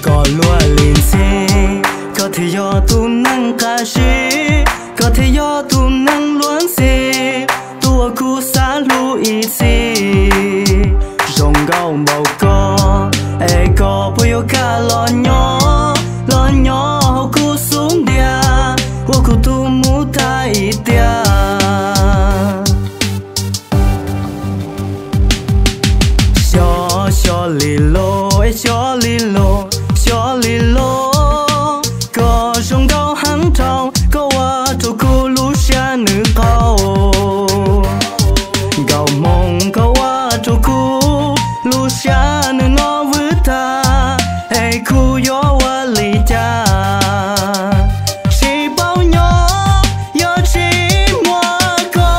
Koj luag li ntxhi, koj thiaj yog tus neeg qab zib, koj thiaj yog tus neeg luag ntxhi, tus uas kuv xav hlub ib txhis. Zoo nkauj npaum koj, es koj puas yuav kam los nyob, los nyob hauv kuv xub ntiag, ua kuv tus mus tag ib tiam. Xyov, xyov li los, es xyov li los, xyov li los, koj zoo nkauj heev dhau, koj ua rau kuv lub siab nws qaug. Nkauj Hmoob, koj ua rau kuv lub siab nws no vwm tag, es kuv yuav ua li cas? Tsis paub nyob, yog tsis muaj koj.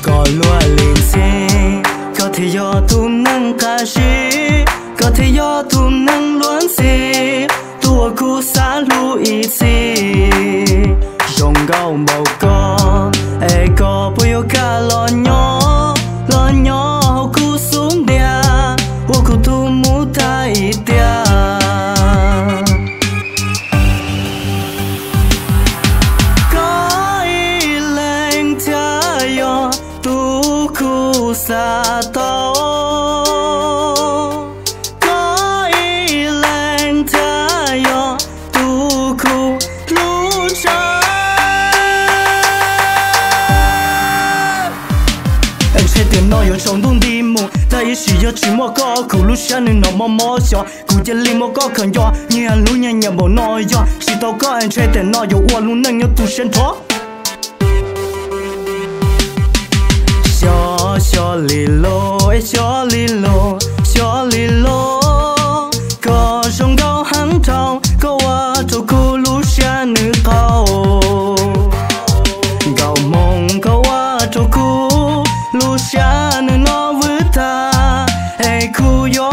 Koj luag li ntxhi, koj thiaj yog tus neeg qab zib, koj thiaj yog tus neeg luag ntxhi, tus uas kuv xav hlub ib txhis. Zoo nkauj npaum koj, es koj puas yuav kam los nyob, los nyob hauv kuv xub ntiag, ua kuv tus mus tag ib tiam? Koj ib leeg thiaj yog tus kuv xav tau, koj ib leeg thiaj yog tus kuv hlub tshaj. Ntshe tiam no yuav tsaus ntuj nti mus, tag ib sim yog tsis muaj koj, kuv lub siab nws no mob mob xyov, kuv cia li muab koj khaws nco, nyias hlub nyias nyiam npaum no yog tsis tau koj, ntshe tiam no yuav ua lub neej nyob tu siab nrho. Xyov, xyov li los, es xyov li los, xyov li los, koj zoo nkauj heev dhau, koj ua rau kuv lub siab nws qaug. Nkauj Hmoob, koj ua rau kuv lub siab nws no vwm tag, es kuv yuav